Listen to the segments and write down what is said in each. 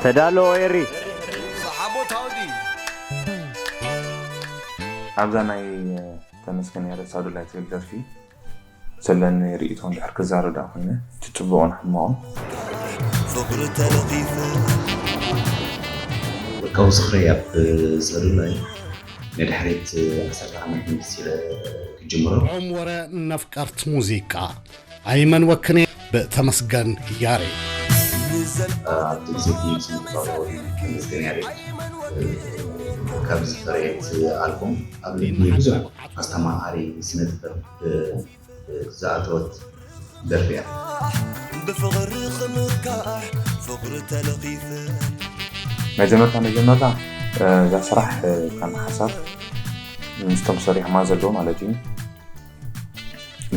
ተዳሎ ኤሪ። ኣብዛ ናይ ተመስገን ያሬድ ሳዱላይ ትብል ደርፊ ዘለኒ ርእይቶ እንድሕር ክዛረብ ደኣ ኮይነ፣ እቲ ጽቡቕን ሕማቕን። ፍቕሪ ተለኺፉ ወርቃዊ ዝኽረይ ኣብ ሳዱላይ ናይ ድሕሪት ዓሰርተ ዓመት መሲለ ክጅምሮ። ኦም ወረ ነፍቀርት ሙዚቃ ኣይመን ወክኔ ብተመስገን ያሬድ። ኣብቲ ግዜ ክምስምትባዊ ተመስገን ያሬድ ካብ ዝፈረየት ኣልቦም ኣብ ልቢ ብዙሕ ኣስተማሃሪ ስነ ጥበብ ዝኣተወት ደርፊ እያ። ብፍቕሪ ክምካሕ ፍቕሪ ተለኺፈ መጀመርታ መጀመርታ እዛ ስራሕ ከም ሓሳብ ምስቶም ሰሪሖማ ዘለዉ ማለት እዩ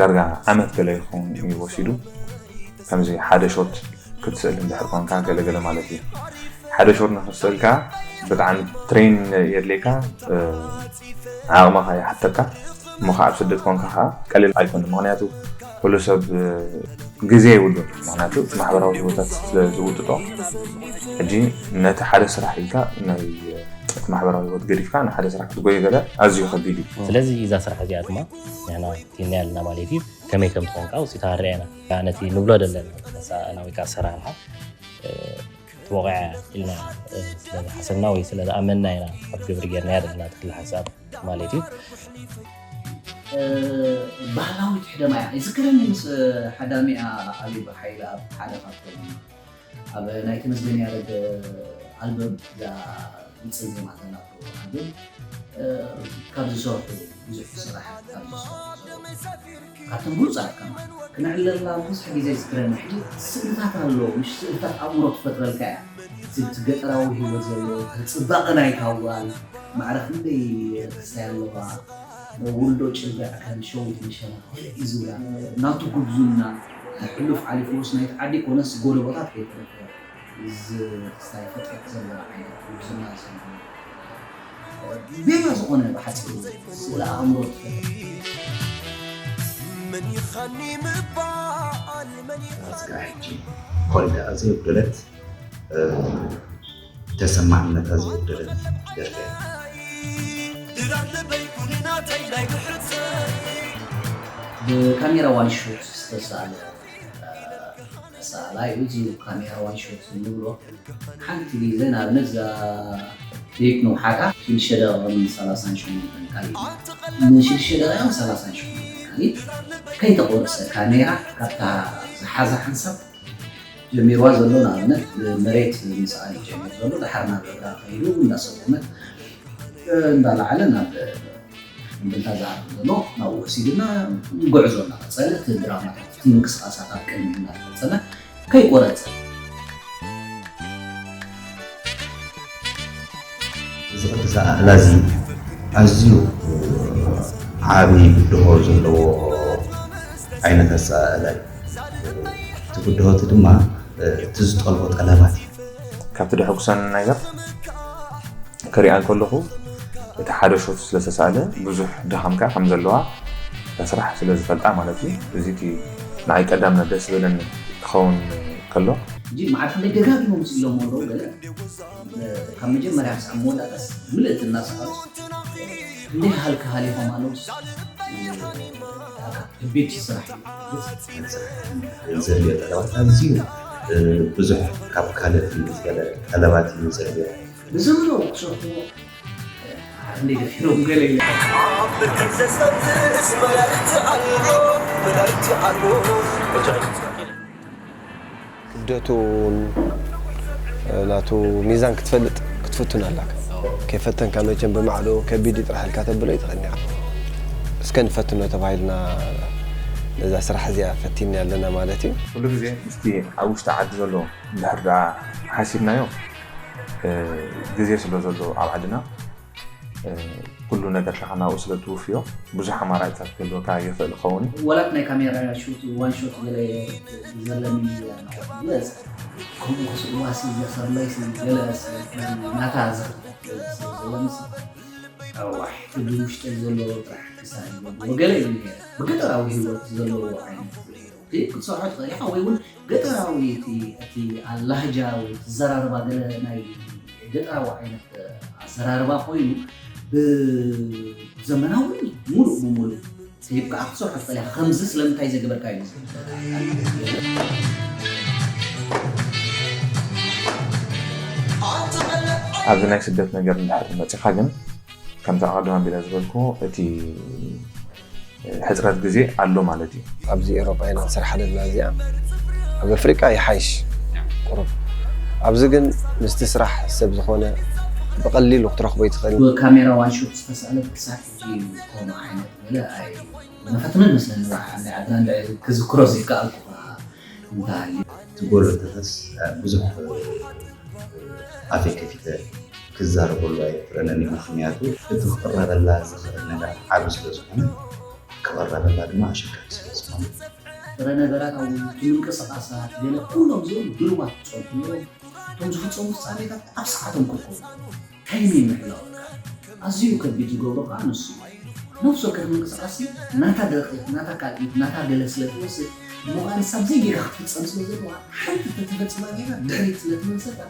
ዳርጋ ዓመት ገለ ይኸውን እዩ ወሲዱ። ከምዚ ሓደ ሾት ክትስእል እንድሕር ኮንካ ገለገለ ማለት እዩ። ሓደ ሾት ንክትስእል ከዓ ብጣዕሚ ትሬን የድልየካ፣ ዓቕምኻ ይሓተካ። እሞ ከዓ ኣብ ስደት ኮንካ ከዓ ቀሊል ኣይኮነ፣ ምክንያቱ ኩሉ ሰብ ግዜ የብሉን። ምክንያቱ እቲ ማሕበራዊ ህይወታት ስለ ዝውጥጦ፣ ሕጂ ነቲ ሓደ ስራሕ ኢልካ ናይ እቲ ማሕበራዊ ህይወት ገዲፍካ ንሓደ ስራሕ ክትጎየ ገለ ኣዝዩ ከቢድ እዩ። ስለዚ እዛ ስራሕ እዚኣ ድማ ንሕና ቲና ኣለና ማለት እዩ። ከመይ ከም ትኾን ከዓ ውፅኢታ ንሪኣ ኢና። ከዓ ነቲ ንብሎ ዘለና ኣሰኣእላ ወይ ከዓ ኣሰራርሓ ትወቕዐ ኢልና ስለ ዝሓሰብና ወይ ስለ ዝኣመንና ኢና ኣብ ግብሪ ጌርናያ ዘለና ትክሊ ሓሳብ ማለት እዩ። ባህላዊት ሕደማ እያ ይዝክረኒ ምስ ሓዳሚኣ ኣቢብ ሓይለ ኣብ ሓደ ካብቶም ኣብ ናይ ተመስገን ያረድ ኣልበም እዛ ንፅን ዜማ ዘላቶ ኣልበም ካብ ዝሰርሑ ብዙሕ ስራሕ ካብ ዝሰርሑ ካብቶም ብሉፃት ከማ ክነዕለላ ብዙሕ ግዜ ዝዝክረኒ ሕጂ ስእልታት ኣሎ ምሽ ስእልታት ኣእምሮ ትፈጥረልካ እያ ስብቲ ገጠራዊ ህይወት ዘሎ ፅባቐ ናይታ ጓል ማዕረ ክንደይ ክስታይ ኣለዋ ውልዶ ጭልጋዕ ከም ሸዊት ምሸና ገለ እዩ ዝብላ ናቱ ጉብዝና ሕሉፍ ዓሊፍዎስ ናይቲ ዓዲ ኮነስ ጎደቦታት ከይተረፈ እዚ ክስታይ ፈጢርክ ዘለኻ ዓይነት ጉብዝና ዝሰምዖ ቤላ ዝኾነ ብሓፂሩ ስእለ ኣእምሮ ትፈጥር መን ይኻኒ ምባል መን ይኻኒ ስራሕ ሕጂ ኮሪዳ ኣዘይ ጉደለት ተሰማዕነታ ዝወደደት ደርፊ እያ። ብካሜራ ዋን ሾት ዝተሳለ ተሳእላይ እዩ። እዚ ካሜራ ዋን ሾት እንብሎ ሓንቲ ግዜ ንኣብነት እዛ ቴክኖ ሓዳ ሽዱሽተ ደቂቕን ሰላሳን ሸሞንተን ካሊእ ንሽዱሽተ ደቂቕን ሰላሳን ሸሞንተን ካሊእ ከይተቆርፀ ካሜራ ካብታ ዝሓዛ ሓንሳብ ጀሚርዋ ዘሎ ንኣብነት መሬት ምስኣል ጀሚሩ ዘሎ ድሓር ናብ እግራ ከይዱ እንዳሰጎመ እንዳለዓለ ናብ እምብልታ ዝኣቱ ዘሎ ናብኡ ወሲድና ጉዕዞ እናቐፀለ እቲ ድራማታት እቲ ምንቅስቃሳት ኣብ ቅድሚ እናተፈፀመ ከይቆረፀ እዚ ቅዲ ኣእላ እዚ ኣዝዩ ዓቢ ብድሆ ዘለዎ ዓይነት ኣሰኣእላ እዩ። እቲ ብድሆ እቲ ድማ እቲ ዝጠልቦ ጠለባት እዩ። ካብቲ ደሐጉሰኒ ነገር ክሪኣ እንከለኹ እቲ ሓደ ሾት ስለዝተሳእለ ብዙሕ ድኻም ከኣ ከም ዘለዋ እታ ስራሕ ስለ ዝፈልጣ ማለት እዩ። እዚ እቲ ንዓይ ቀዳም ደስ ዝበለኒ ክኸውን ከሎ። ሕጂ መዓልቲ ደጋጊሞም ስኢሎም ኣለዉ ገለ ካብ መጀመርያ ክሳብ መወዳእታስ ምልእቲ እናሰኣሉ ክንደይ ሃልኪ ሃሊኾም ኣለዉ። ከቢድ ስራሕ እዩ። ዘድልዮ ጠለባት ኣዝዩ ብዙሕ ካብ ካልእ ፍልጥ ዝበለ ጠለባት እዩ ዘድልዮ። ብዘመናዊ ክሰርሕዎ ክንደይ ደፊሮም ገለ ኢለ። ክብደቱ እውን ናቱ ሚዛን ክትፈልጥ ክትፍትን ኣላካ። ከይፈተንካ መቸም ብማዕዶ ከቢድ እዩ ጥራሕ ኢልካ ተብሎ ይትኽእል እኒኻ። እስከ ንፈትኖ ተባሂልና ነዛ ስራሕ እዚኣ ፈቲንና ኣለና ማለት እዩ። ኩሉ ግዜ ምስቲ ኣብ ውሽጢ ዓዲ ዘሎ እንድሕር ደኣ ሓሲብናዮ ግዜ ስለ ዘሎ ኣብ ዓድና ኩሉ ነገር ሸኻ ናብኡ ስለ ትውፍዮ ብዙሕ ኣማራፅታት ክህልወካ ይኽእል ይኸውን እዩ። ወላት ናይ ካሜራ ሹት ዋን ሾት ገለ ዘለኒ መስ ከምኡ ክስእዋሲ ዘሰርለይሲ ገለ ናታ ዝኽእል ስለዘለንስ ኣዋሕ እቲ ውሽጠይ ዘሎ ጥራሕ ክሳብ ወገለ እዩ ብገጠራዊ ህይወት ዘለዎ ዓይነት ክሊፕ ክትሰርሖ ትኽእል ኢኻ፣ ወይ እውን ገጠራዊ እቲ፣ እቲ ኣላህጃ ወይ እቲ ዘራርባ ገለ ናይ ገጠራዊ ዓይነት ኣዘራርባ ኮይኑ ብዘመናዊ ሙሉእ ብሙሉእ ክሊፕ ከዓ ክትሰርሖ ትኽእል ኢኻ። ከምዚ ስለምንታይ ዘገበርካ እዩ ዝብል። ኣብዚ ናይ ስደት ነገር እንድሕር መፂኻ ግን ከምቲ ኣቐድም ኣቢለ ዝበልኩ እቲ ሕፅረት ግዜ ኣሎ ማለት እዩ። ኣብዚ ኤሮጳ ኢና ንሰርሓ ዘለና እዚኣ ኣብ ኣፍሪቃ ይሓይሽ ቁሩብ። ኣብዚ ግን ምስቲ ስራሕ ሰብ ዝኾነ ብቐሊሉ ክትረኽቦ ይትኽእል። ብካሜራ ዋን ሾት ዝተሳእለት ክሳብ ሕጂ ከምኡ ዓይነት ገለ ኣይመፈትንን መስለኒ። በዓል ናይ ዓድና እንድዒ ክዝክሮ ዘይከኣልኩ ከዓ እንተሃልዩ። እቲ ጎሎ ተኸስ ብዙሕ ኣፈይ ከፊተ ክዛረበሉ ኣይፍረንን እዩ። ምኽንያቱ እቲ ክቕረበላ ዝኽእል ነገር ዓቢ ስለ ዝኾነ ክቕረበላ ድማ ኣሸጋሪ ስለ ዝኾነ። ጥረ ነገራት ኣብኡ እቲ ምንቅስቓሳት ገለ ኩሎም እዚኦም ድሩባት ክጸንሑ ኣለዎም። እቶም ዝፍጸሙ ፍጻሜታት ኣብ ሰዓቶም ክርከቡ ኣለዎም። ታይም ምሕላው ኣዝዩ ከቢድ ዝገብሮ ከዓ ንሱ እዩ። ነፍሲ ወከፍ ምንቅስቓስ ናታ ደቂቕ፣ ናታ ካልኢት፣ ናታ ገለ ስለ ትወስድ እሞ ከዓ ንሳ ብዘይ ጌጋ ክትፍጸም ስለ ዘለዋ ሓንቲ ተተፈጺማ ጌጋ ድሕሪት ስለ ትመልሰካ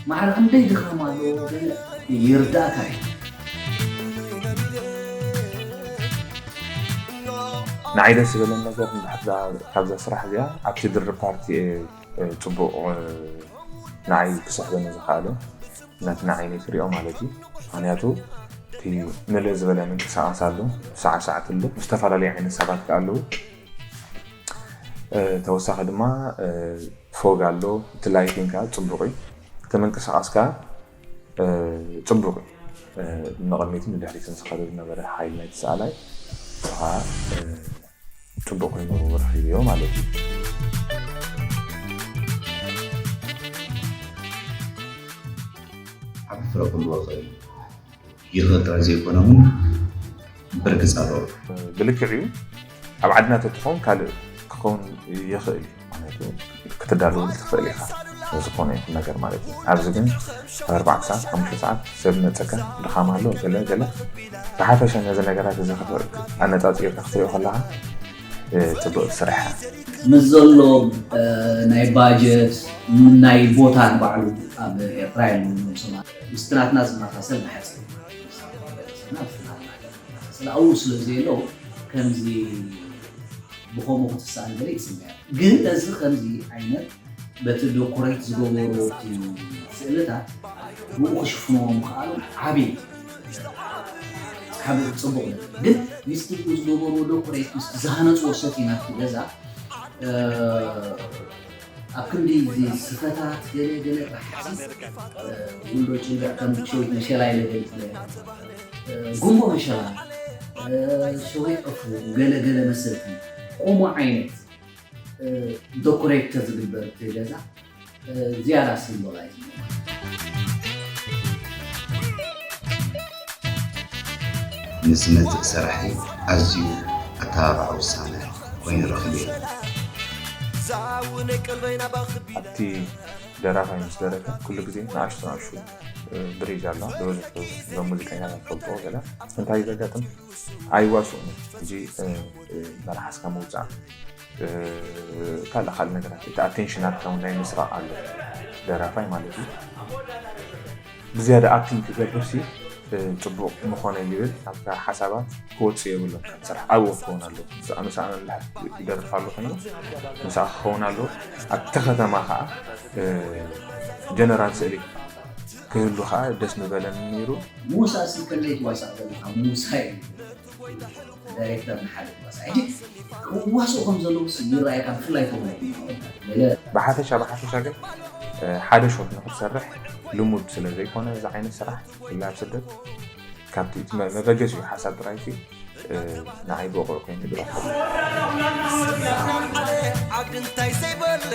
ማዕረ ክንደይ ድኻም ኣለዎ ገለ ይርዳእካ እዩ። ንዓይ ደስ ዝበለኒ ነገር እንድሕር ደኣ ካብዛ ስራሕ እዚኣ ኣብቲ ድርብ ፓርቲ እየ ጽቡቕ ንዓይ ክስሕበኒ ዝኸኣለ ነቲ ንዓይነይ ክሪኦ ማለት እዩ። ምኽንያቱ እቲ ምልእ ዝበለ ምንቅስቓስ ኣሎ፣ ሳዕሳዕቲ ኣሎ፣ ዝተፈላለዩ ዓይነት ሰባት ከኣ ኣለዉ። ተወሳኺ ድማ ፎግ ኣሎ፣ እቲ ላይቲንግ ከኣ ጽቡቕ እዩ። እቲ ምንቅስቓስ ከኣ ጽቡቕ እዩ። ንቕድሚትን ንድሕሪትን ዝኸደ ዝነበረ ሓይሊ ናይቲ ሰኣላይ ከዓ ጽቡቕ ኮይኑ ረኺብዮ ማለት እዩ። ዓቢ ፍረ ክህልዎ ይኽእል እዩ። ይኽእል ጥራይ ዘይኮነ እውን ብርግጽ ኣለዎ። ብልክዕ እዩ። ኣብ ዓድና ተትኸውን ካልእ ክኸውን ይኽእል እዩ። ምክንያቱ ክትዳለወሉ ትኽእል ኢኻ ዝኾነ ይኹን ነገር ማለት እዩ። ኣብዚ ግን ኣርባዕተ ሰዓት ሓሙሽተ ሰዓት ሰብ መፀካ ድኻም ኣሎ ገለ ገለ ብሓፈሻ ነዚ ነገራት እዚ ኣነፃፂርካ ክትሪኦ ከለኻ ፅቡቕ ስራሕ ምስ ዘሎ ናይ ባጀት ናይ ቦታ ንባዕሉ ኣብ ኤርትራ የለውም ሰባት ምስቲ ናትና ዝመሳሰል ብሓፂር ስለ ኣብኡ ስለ ዘየለው ከምዚ ብኸምኡ ክትሰኣል ገለ ይስምዕ ግን ነዚ ከምዚ ዓይነት በቲ ዶኮሬት ዝገበሮ ስእልታት ብኡ ክሽፍንዎ ምኽኣሉ ዓብዪ ዓብዪ ፅቡቕ ነገር ግን ምስቲ ብኡ ዝገበርዎ ዶኮሬት ምስቲ ዝሃነፅዎ ሰቲ ናብቲ ገዛ ኣብ ክንዲ እዚ ስፈታት ገለ ገለ ራሕሲ ጉንዶ ጭልዕ ከም ሸዊት መሸላ ኢለ ገሊፅለ ጉንቦ መሸላ ሸዊት ዕፉ ገለ ገለ መሰልቲ ከምኡ ዓይነት ዶኮሬት ተዝግበር እቲ ገዛ ዝያዳ ሲምቦላይዝ ንዝመጽእ ስራሐይ ኣዝዩ ኣተባባዒ ውሳነ ኮይኑ ረኺበዮ። ኣብቲ ደራፋይ ምስ ደረፈ ኩሉ ግዜ ንኣሽቱ ንኣሽቱ ብሪጅ ኣለዋ ዝበዝሑ እዞም ሙዚቀኛታት ዝፈልጥዎ ገለ እንታይ ዘጋጥም ኣይዋስኡን ሕጂ መልሓስካ ምውፃእ ካልእ ካልእ ነገራት እቲ ኣቴንሽናትካ እውን ናይ ምስራቕ ኣሎ ደራፋይ ማለት እዩ ብዝያዳ ኣክቲንግ ክገብር ሲ ፅቡቕ ምኾነ ይብል ኣብታ ሓሳባት ክወፅእ የብሎም ካብ ስራሕ ኣብኡ ክኸውን ኣሎ ምስኣ ምስኣ ይደርፍ ኣሎ ኮይኑ ምስኣ ክኸውን ኣሎ ኣብቲ ከተማ ከዓ ጀነራል ስእሊ ክህሉ ከዓ ደስ ምበለኒ ነይሩ ሙሳ ሲ ከመይ ትዋሳእ ዘለኻ ሙሳ እዩ ዳይሬክተር ንሓደ ክዋሳእ ሕጂ ክዋስኡ ከም ዘለዉ ይረኣየካ ብፍላይ ተኾነ ገለ ብሓፈሻ ብሓፈሻ ግን ሓደ ሾት ንክትሰርሕ ልሙድ ስለ ዘይኮነ እዚ ዓይነት ስራሕ ብፍላይ ኣብ ስደት ካብቲ እቲ መበገሲኡ ሓሳብ ጥራይ ንዓይ ብቑዕ ኮይኑ ዝረኸብ ዓዲ እንታይ ዘይበለ